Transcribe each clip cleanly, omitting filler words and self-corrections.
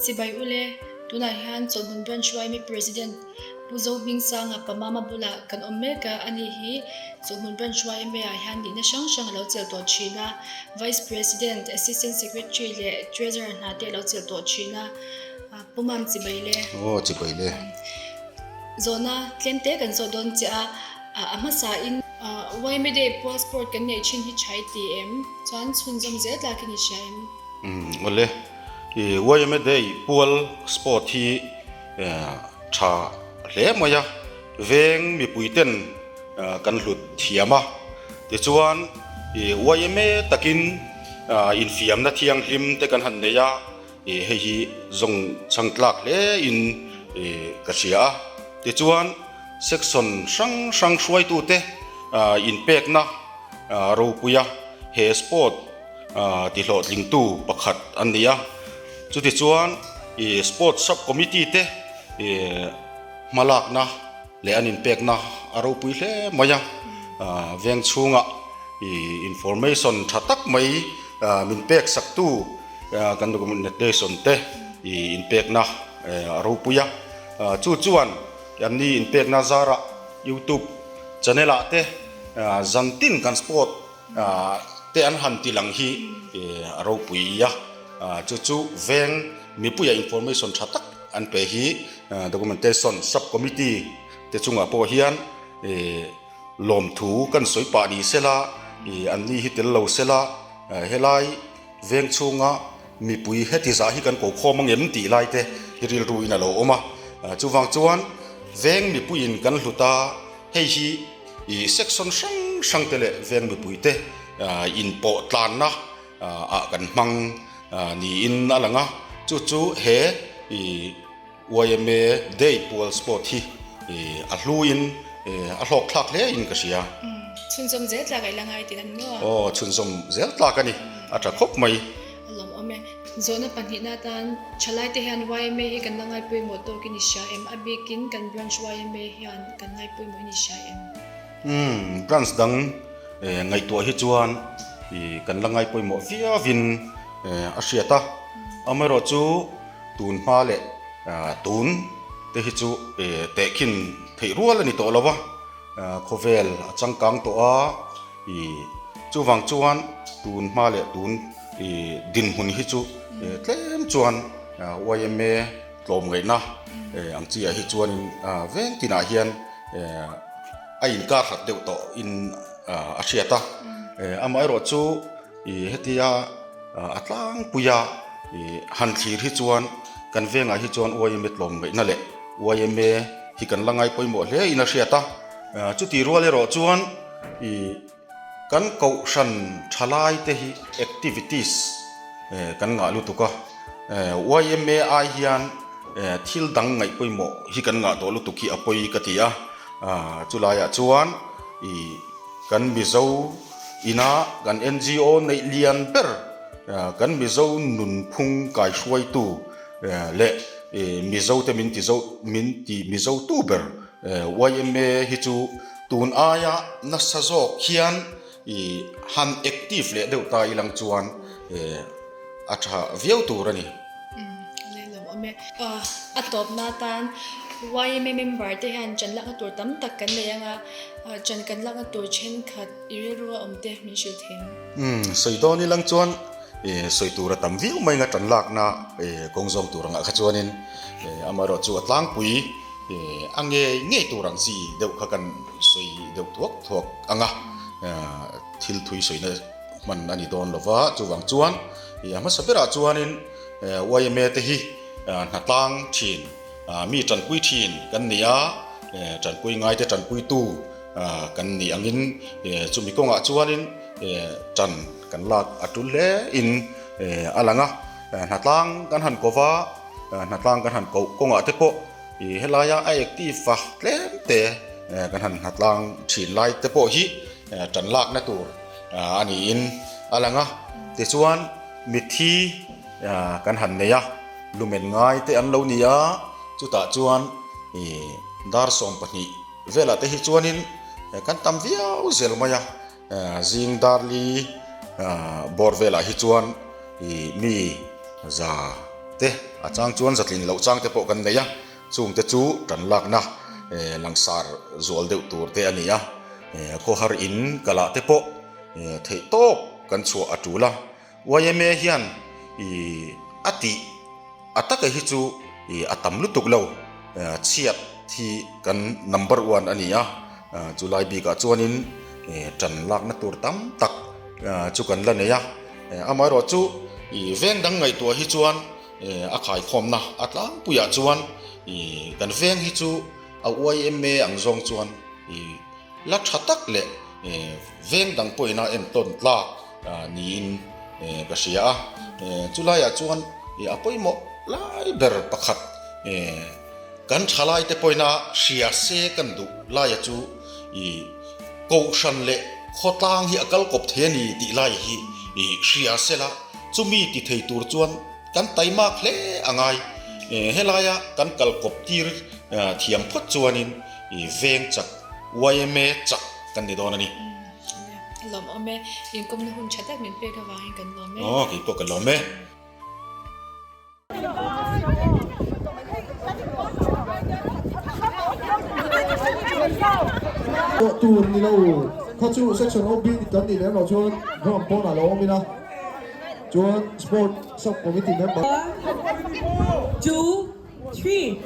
Chibai ule, tunah hian Chawlhhmun Branch yma President Pu Zohmingsanga Pamama bulah kan awm mek a, ani hi Chawlhhmun Branch yma ah hian nihna hrang hrang a lo chelh tawh thin a, Vice President, Assistant Secretary leh Treasurer hna te a lo chelh tawh thin a, Pu Mam Chibai le. Aw Chibai le. Zawhna tlem te kan zawh dawn che a, a hmasa in. Yma Day passport kan neih thin hi tha i ti em? Chuan chhunzawm zel tlak in i hria em? Umm awle, i yma Day pual sport hi tha hle mai a, veng mipui ten kan hlut thiam a, tichuan i yma takin infiamna thianghlim te kan han nei a, hei hi zawng chhang tlak hle in ka hria a, tichuan section hrang hrang hruaitute inpekna ropuia he sport tihlawhtlingtu pakhat an ni a, chutichuan sport sub committee te hmalakna leh an inpekna a ropui hle mai a, veng chhungah information tha tak mai min pek saktu Kan documentation te i inpekna a ropui a, chu chuan anni inpekna zarah youtube channel ah te zantin kan sport te an han ti lang hi a ropui a, chu chu veng mipuia information tha tak an pe hi documentation sub committee te chungah pawh hian lawmthu kan sawi pah ni sela anni hi tel lo sela helai. Veng chhunga mipui heti zah hi kan ko khawm ang em tih lai te hi rilru in a lo awm a, chuvang chuan veng mipuiin kan hlut a, hei hi ih section hrang hrang te leh veng mipui te inpawh tlanna ah kan hmang niin a lang a, chu chu he ih. Yma Day pual sport hi a hluin a hlawk thlak hle in ka hria. Chhunzawm zel tlak a i la ngai tih an maw? Aw, chhunzawm zel tlak a ni. A tha khawp mai. A lawmawm e. Zawhna pahnihna atan thalaite hian yma hi kan la ngai pawimawh tawkin i hria em? A bikin kan branch yma hian kan ngai pawimawhin i hria em? Umm, branch dang ngaihtuah hi chuan kan la ngai pawimawh viauin a hriat a. Amaherawhchu Tun hma leh tun te hi chu tehkhin theih rual a ni tawh lo a, khawvel a changkang tawh a, chuvang chuan tun hma leh tun dinhmun hi chu tlem chuan yma tlawmngaihna ang chi ah hi chuanin veng tinah hian a inkar hlat deuh tawh in a hriat a, amaherawhchu chu. I hetia a tlangpuia i han thlir hi chuan kan vengah hi chuan yma tlawm ngaihna leh yma hi kan la ngai pawimawh hle in a hriat a, chuti rual erawh chuan i kan kohhran thalai te hi activities kan ngah lutuk a, yma ai hian thil dang ngaih pawimawh hi kan ngah tawh lutuk hi a pawi ka ti a, chulaiah chuan i. Kan Mizo ina kan NGO neih lian ber kan Mizo nunphung kaihruaitu leh Mizo te min ti zo min ti Mizo tu ber yma hi chu tun aia nasa zawk hian i han active leh deuh ta ilang chuan a tha viau tur a ni. Lei lawm awm e. A tawpna atan yma member te hian ṭan lakna tur tam tak kan nei ang a, ṭan kan lakna tur ṭhenkhat i rilru a awm te min hrilh thei ang. Umm, sawi dawn ilang chuan sawi tur a tam viau mai anga ṭan lakna kawng zawng tur angah kha chuanin amaherawh chu a tlangpui a ngei ngei tur ang chi deuh kha kan sawi deuh thuak thuak ang a, thil thui sawina hman a ni dawn lo va, chuvang chuan a hmasa berah chuanin yma te hi hnatlang thin, mi tanpui thin kan ni a, tanpui ngaite tanpuitu kan nih angin chumi kawngah chuanin tan kan lak a tul hle in a lang a, hnatlang kan han ko va, hnatlang kan han koh kawngah te pawh helaia a active a tlem te kan han hnatlang thin lai te pawh hi tan lakna tur a niin a lang a, tichuan mitthi kan han nei a, lumen ngai te an lo ni a, chutah chuan dar 12 velah te hi chuanin kan tam viau zel mai a, zing dar li bawr velah hi chuan mi za. te a chang chuan zatlin loh chang te pawh kan nei a, chung te chu tan lakna langsar zual deuh tur te a ni a, khawhar in kalah te pawh theih tawp kan chhuah a tul a, yma hian a tih a taka hi chu a tam lutuk lo, chhiat hi kan number one a ni a, chulai bikah chuanin tan lakna tur tam tak chu kan la nei a, amaherawh chu veng dang ngaihtuah hi chuan a khaikhawmna a tlangpuiah chuan kan veng hi chu a yma ang zawng chuan la tha tak leh veng dang pawhin a entawn tlak niin ka hria a, chulaiah chuan a pawimawh lai ber pakhat kan thalai te pawhin a hria se kan duh laia chu kohhran leh khawtlang hi a kal kawp thei a ni tih lai hi hria se la, chumi ti thei tur chuan kan taimak hle a ngai. Helaia kan kal kawp tir thiam phawt chuanin veng chak, yma chak kan ni dawn a ni. Lawm awm e. Inkawmna hun tha tak min pek avangin kan lawm e. Aw, keipawh ka lawm e. Pawh tur ni lo kha chu section OB kan nih lem loh chuan ground pawnah lo awm ila chuan sport sub committee member. One, two, three.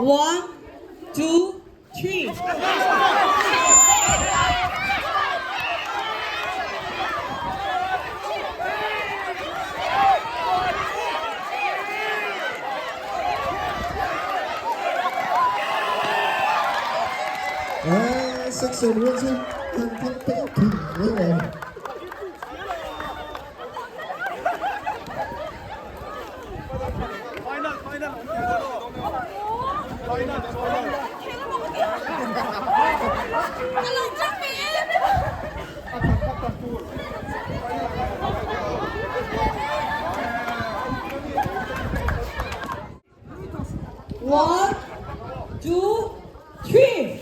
One, two, three. Section 1 chu an thang peng thung mai mai. One, two, three.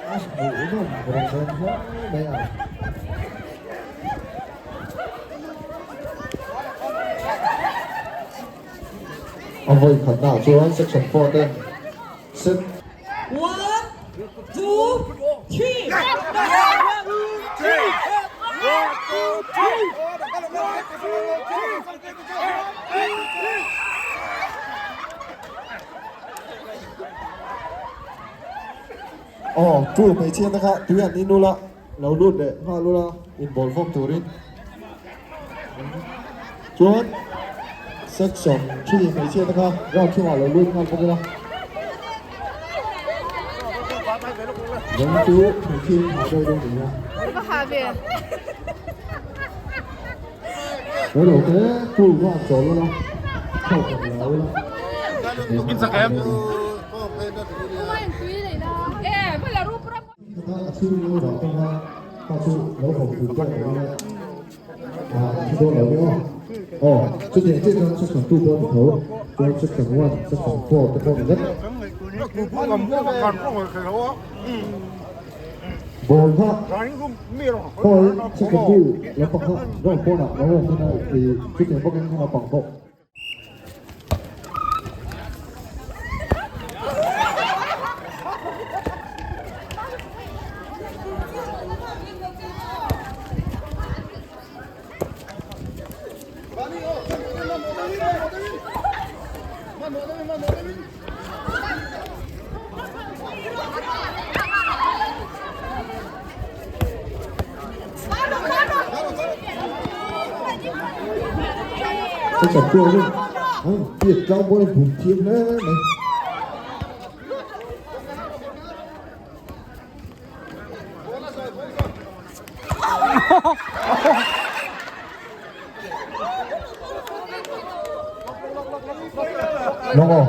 A hmuhnawm rawn dawn hle mai a. A vawi khatnaah chuan section 4 ten set. One, two, three. Aw, chu hmeichhia te kha tui an in ula, lo lut leh nghal ula inbawl fawm turin. Chuan section 3 hmeichhia te kha ground chhungah lo lut nghal bawk ila. Zawng chu hmeichhia in hah deuh dawn ni a. Ro te chu van chawl ula, thawk ang lo ula. A chhung lo dah tawng a, kha chu lo hawk tur pawh lo ila. A thi dawn lo ni aw. Aw, chutiang chiah chuan section 2 pawh a ni tho, chuan section 1, section 4 te pawh a ni vek. Ball kha khawi section 2 lampang kha ground pawnah lo awm dawn a, ih chutiang bawkin kha lampang pawh. Section 2 hi an piat tlang pawh in bum thiam hle mai. Lawng aw.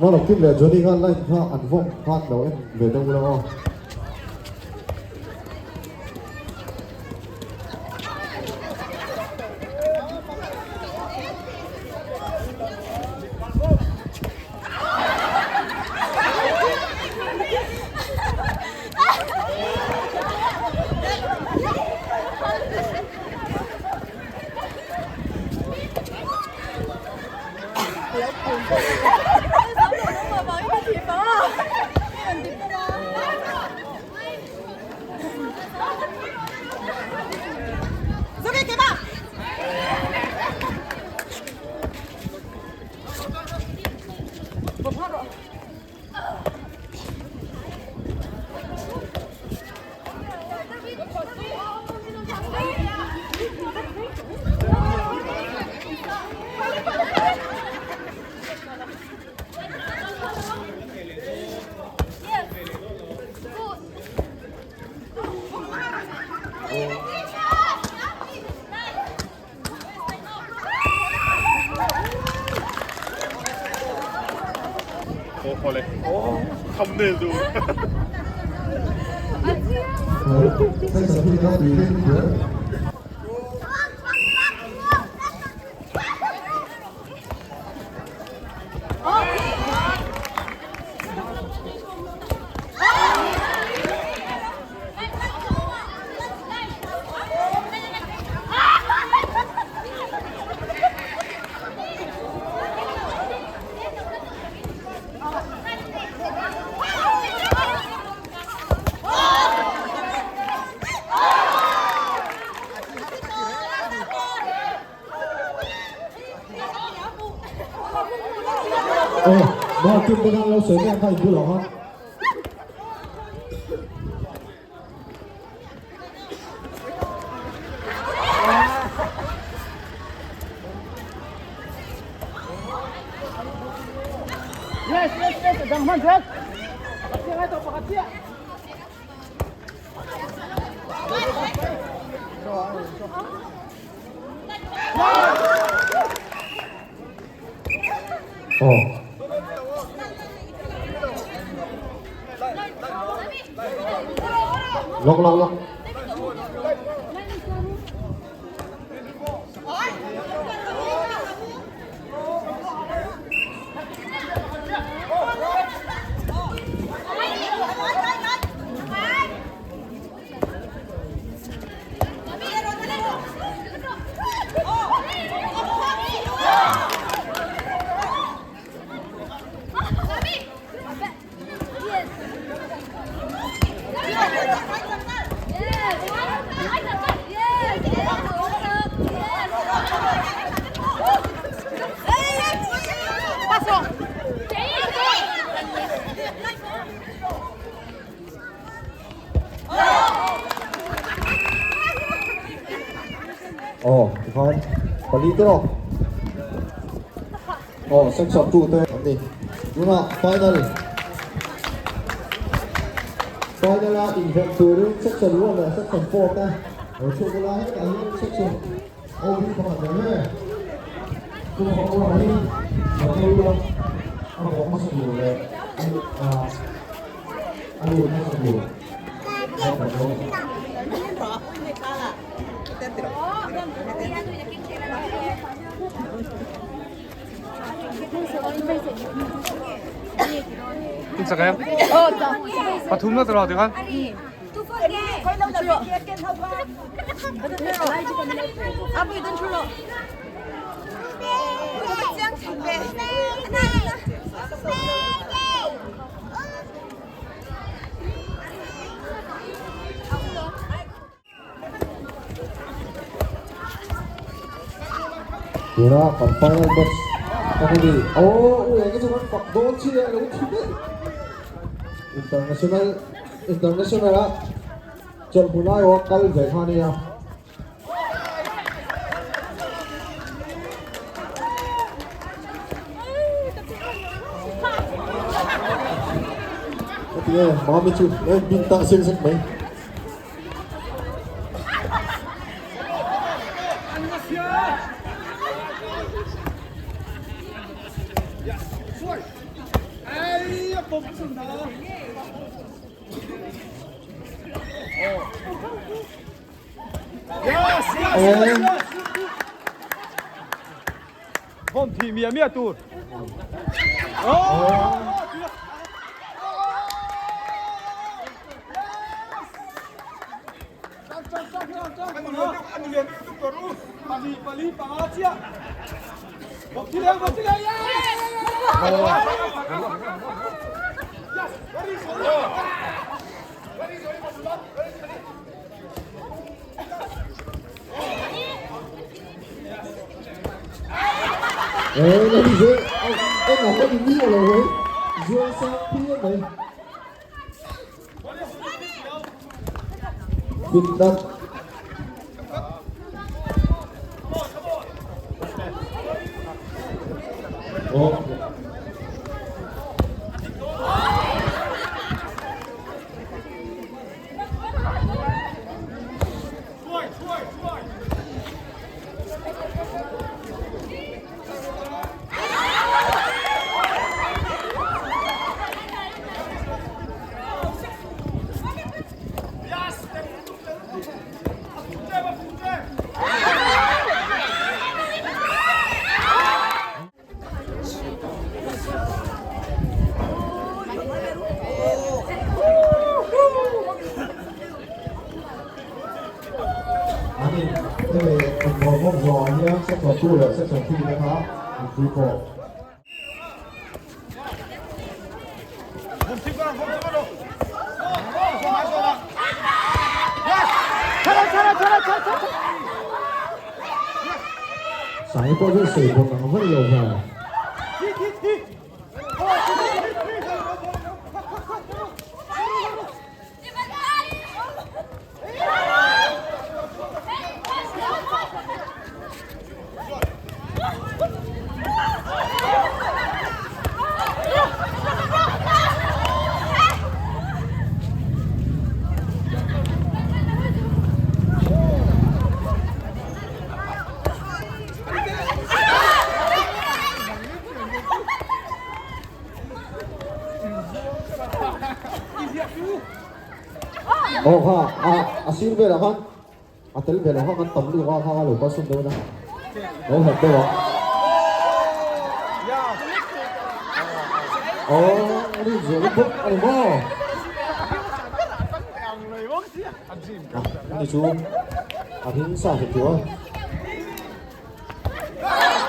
Mawlawk Kim leh Johnny kha line kha an vawm khan lo en ve deuh ula aw. Aw, Martin te khan lo sawi mai ang kha in bulah khan. Aw. Lawk lawk lawk. Aw tikhan pali te aw aw section 2 te an ni tunah final final a inven turin section 1 leh section 4 te lo chhuak ula hetah hian section OB pakhat ve ve chu a hi motor a bawk hmasa tur leh a lut hmasa tur Pathum na tara tikhan. Tuna kan final match a ni. Aw u eng chu kan fak dawn chi a lo thi daih. International international a chawlhhmun aiawh a kal ve kha a nia. Ati e mami chu lo bin ta sek sek mai. Bom thi mia mia tur. Ani hemi inbawrhbawm zawhah hian section 2 leh section 3 te kha inpui pawh. Sai pawh chu sawi bawk ang vaih lo ve. Aw kha a a sir velah khan a tel velah khan kan tam lutuk a kha a lo kalsawn dawn a lo hlat deuh a aw a rin zual bawk a ni maw a ni chu a hming sa hek tawh a.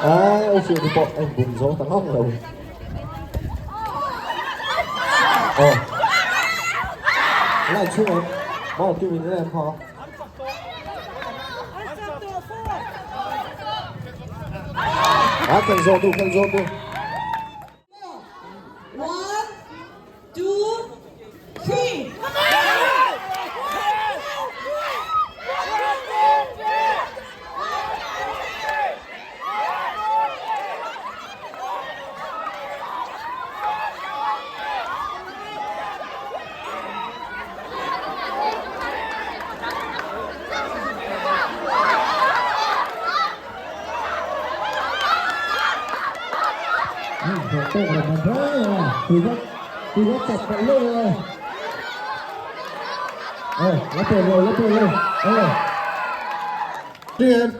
Ai, ôi chuyện thì bọn anh bùng gió thằng hóc rồi. Ờ. Lại chung em. Bao tiêu mình em hả? À, cần gió tu, cần gió tu. One, two, three. Tui rất chặt cận luôn rồi. Ờ, lá tiền rồi, lá tiền rồi. Ờ. Đi em.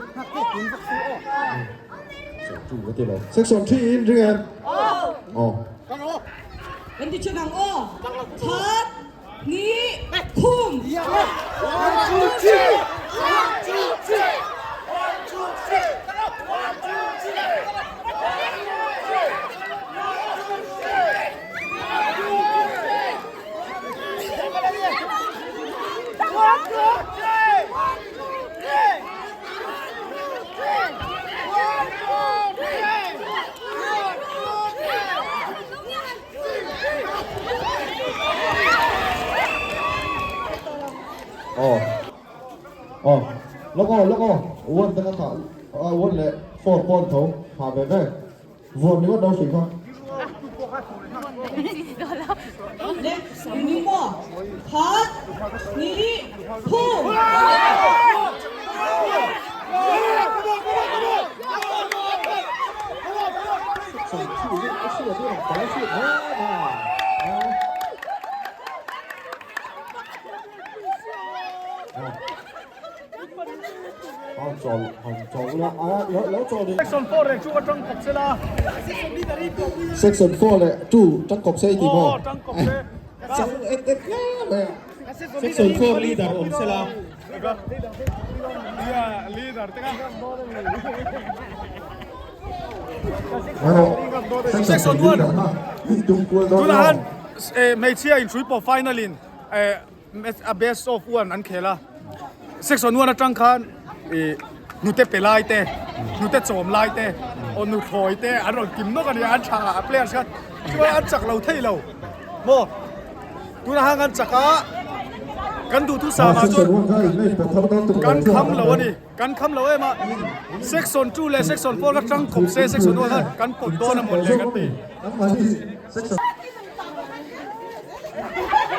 Section 3 in ring em. Ờ. Kan ti chang o. That ni thum. Lawk aw, lawk aw, one te kha thah, one leh four pawh an tho, thah ve ve. Vuan ringawt lo hrih kha. Le, ni maw? Khat, ni, thum. Section 4 leh 2 atang kawp se la. Section 4 leh 2 tang kawp se i ti maw? Aw tang kawp se. Chang ek ek hle mai a. Section 4 leader awm se la. Yeah, leader te ka. Section 1 Tunah han hmeichhia inhrui pawh final in A best of one an khel a, section one atang khan ih hnute pe lai te, hnute chawm lai te, aw nuthlawi te an rawn kim nawk a ni a, an tha a players khan chuan an chak lo thei lo maw tunah khan kan chak a, kan duhtu sang ah chuan kan kham lo a ni, kan kham lo em a, section 2 leh section 4 kha tang khawp se section 1 khan kan pawt dawn a mawn le kan ti.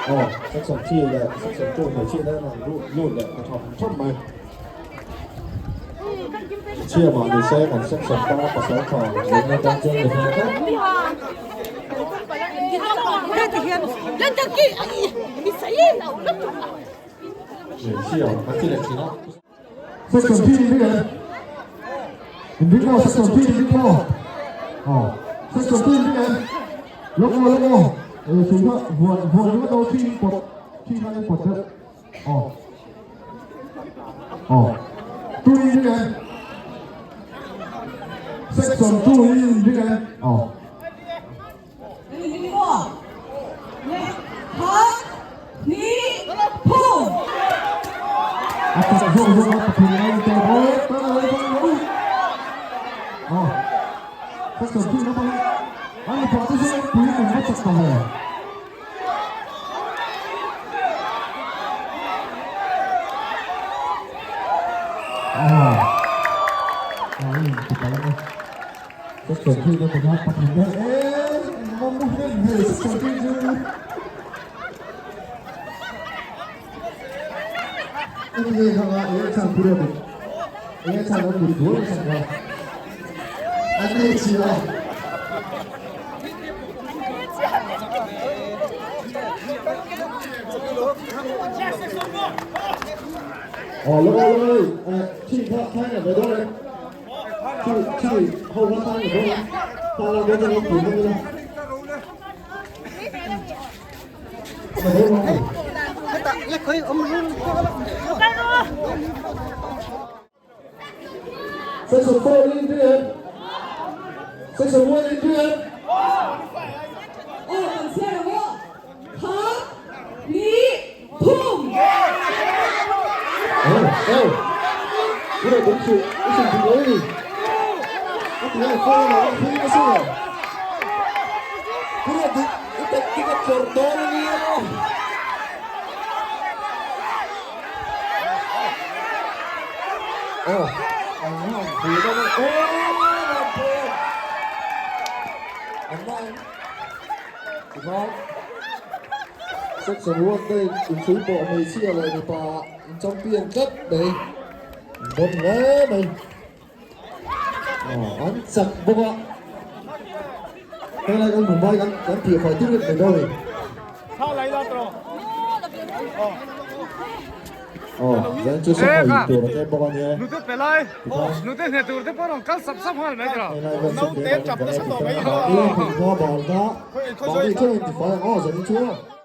Aw section 3 leh section 2 hmeichhia te an lut lut leh ta tham tham mai. Chhia mah ni se kan section tana pasal tha zirna tan chuan ni hmel tlat. Hmeichhia kan ti leh thin a. Section 3 in ring em? In ring maw? Section 3 in ring maw? Aw, section 3 in ring em? Lawk aw, lawk aw. Eh, hrui kha vuan vuan ringawt lo thi in pawt thi khan in pawt deuh. Aw. Aw. 2 in ring em? Section 2 in ring em? Aw. In ring maw? Le, khat, hnih, thum. A chak zawk zawk a pathum lai ni tawh bawk ta lo bang lo. Aw. Section 2 naupang an mipa te chu pui an va chak ta ve. Aw. Aw, in ti palh ang e. Section 3 naupang kha pathum lai e engmah mu hnem ve section 3 chu. Eng nge khang a eng chhan phu deuh eng chhan an mut dual chhan kha an nei chhia Ờ lúc ơi lúc ơi chị kha khai là về đâu đấy chị chị hầu kha khai là đâu ta là bên trong nó không đâu Section 4 in ring em? Section 1 in ring em? Aw kan chhiar ang aw. Khat, hnih, thum. Aw, aw. Ura dum chu, i sim thing lo ni. A ti ai phone a lo phui nasa lo. Ura dum, i pet tik a tlawr dawn a nia. Aw, ang han phui dawn a, aw, an phui a. An nang, tikhan, section 1 te inhrui pawh hmeichhia leh mipa in champion tlat mai, an bon hle mai. Aw, an chak bawk a. Helai kan Mumbai kan kan tih fai tir vek mai dawn a ni. Aw, zan chu sangha in tur a tlem bawk a nia. Nute pe lai, nute hne tur te pawh rawn kal sap sap nghal mai tawh. Naute tap nasa tawh mai hi. Mahni hmun hma bal kha, mahni theuh in ti fai ang aw zan chu.